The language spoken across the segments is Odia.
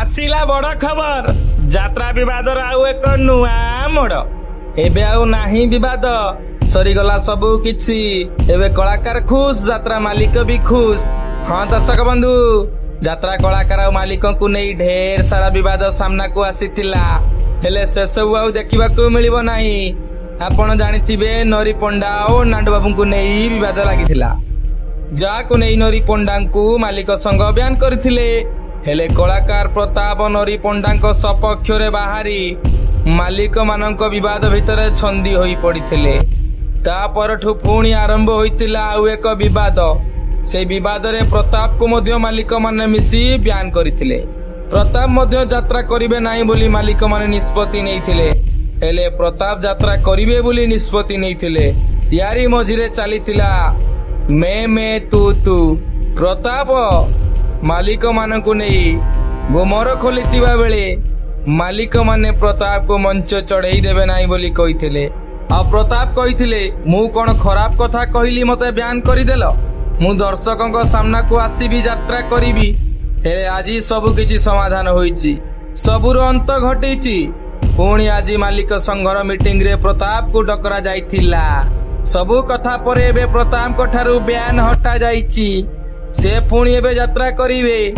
ଆସିଲା ବଡ଼ ଖବର। ଯାତ୍ରା ବିବାଦର ଆଉ ଏକ ନୂଆ ମୋଡ଼। ଏବେ ଆଉ ନାହିଁ ବିବାଦ, ସରିଗଲା ସବୁ କିଛି। ଏବେ କଳାକାର ଖୁସ, ଯାତ୍ରା ମାଲିକ ବି ଖୁସ। ହଁ ଦର୍ଶକ ବନ୍ଧୁ, ଯାତ୍ରା କଳାକାର ଆଉ ମାଲିକଙ୍କୁ ନେଇ ଢେର ସାରା ବିବାଦ ସାମ୍ନାକୁ ଆସିଥିଲା। ହେଲେ ସେସବୁ ଆଉ ଦେଖିବାକୁ ମିଳିବ ନାହିଁ। ଆପଣ ଜାଣିଥିବେ, ନରି ପଣ୍ଡା ଓ ନାଣ୍ଡୁ ବାବୁଙ୍କୁ ନେଇ ବିବାଦ ଲାଗିଥିଲା, ଯାହାକୁ ନେଇ ନରି ପଣ୍ଡାଙ୍କୁ ମାଲିକ ସଂଘ ବ୍ୟାନ୍ କରିଥିଲେ। ହେଲେ କଳାକାର ପ୍ରତାପ ନରି ପଣ୍ଡାଙ୍କ ସପକ୍ଷରେ ବାହାରି ମାଲିକମାନଙ୍କ ବିବାଦ ଭିତରେ ଛନ୍ଦି ହୋଇ ପଡ଼ିଥିଲେ। ତା ପରଠୁ ପୁଣି ଆରମ୍ଭ ହୋଇଥିଲା ଆଉ ଏକ ବିବାଦ। ସେଇ ବିବାଦରେ ପ୍ରତାପକୁ ମଧ୍ୟ ମାଲିକମାନେ ମିଶି ବ୍ୟାନ୍ କରିଥିଲେ। ପ୍ରତାପ ମଧ୍ୟ ଯାତ୍ରା କରିବେ ନାହିଁ ବୋଲି ମାଲିକମାନେ ନିଷ୍ପତ୍ତି ନେଇଥିଲେ। ହେଲେ ପ୍ରତାପ ଯାତ୍ରା କରିବେ ବୋଲି ନିଷ୍ପତ୍ତି ନେଇଥିଲେ। ୟାରି ମଝିରେ ଚାଲିଥିଲା ମେ ମେ ତୁ ତୁ। ପ୍ରତାପ ମାଲିକମାନଙ୍କୁ ନେଇ ଗୁମର ଖୋଲିଥିବା ବେଳେ ମାଲିକମାନେ ପ୍ରତାପକୁ ମଞ୍ଚ ଚଢ଼େଇ ଦେବେ ନାହିଁ ବୋଲି କହିଥିଲେ। ଆଉ ପ୍ରତାପ କହିଥିଲେ, "ମୁଁ କଣ ଖରାପ କଥା କହିଲି, ମତେ ବ୍ୟାନ୍ କରିଦେଲ? ମୁଁ ଦର୍ଶକଙ୍କ ସାମ୍ନାକୁ ଆସିବି, ଯାତ୍ରା କରିବି।" ହେଲେ ଆଜି ସବୁ କିଛି ସମାଧାନ ହୋଇଛି, ସବୁର ଅନ୍ତ ଘଟିଛି। ପୁଣି ଆଜି ମାଲିକ ସଂଘର ମିଟିଂରେ ପ୍ରତାପକୁ ଡକରା ଯାଇଥିଲା। ସବୁ କଥା ପରେ ଏବେ ପ୍ରତାପଙ୍କ ଠାରୁ ବ୍ୟାନ୍ ହଟା ଯାଇଛି। ସେ ପୁଣି ଏବେ ଯାତ୍ରା କରିବେ,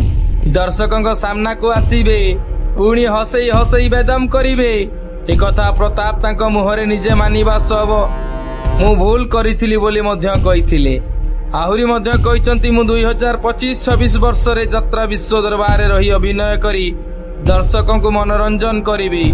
ଦର୍ଶକଙ୍କ ସାମ୍ନାକୁ ଆସିବେ, ପୁଣି ହସେଇ ହସେଇ ବେଦମ କରିବେ। ଏକଥା ପ୍ରତାପ ତାଙ୍କ ମୁହଁରେ ନିଜେ ମାନିବା ସହ ମୁଁ ଭୁଲ କରିଥିଲି ବୋଲି ମଧ୍ୟ କହିଥିଲେ। ଆହୁରି ମଧ୍ୟ କହିଛନ୍ତି, ମୁଁ 2025-26 ବର୍ଷରେ ଯାତ୍ରା ବିଶ୍ୱ ଦରବାରରେ ରହି ଅଭିନୟ କରି ଦର୍ଶକଙ୍କୁ ମନୋରଞ୍ଜନ କରିବି।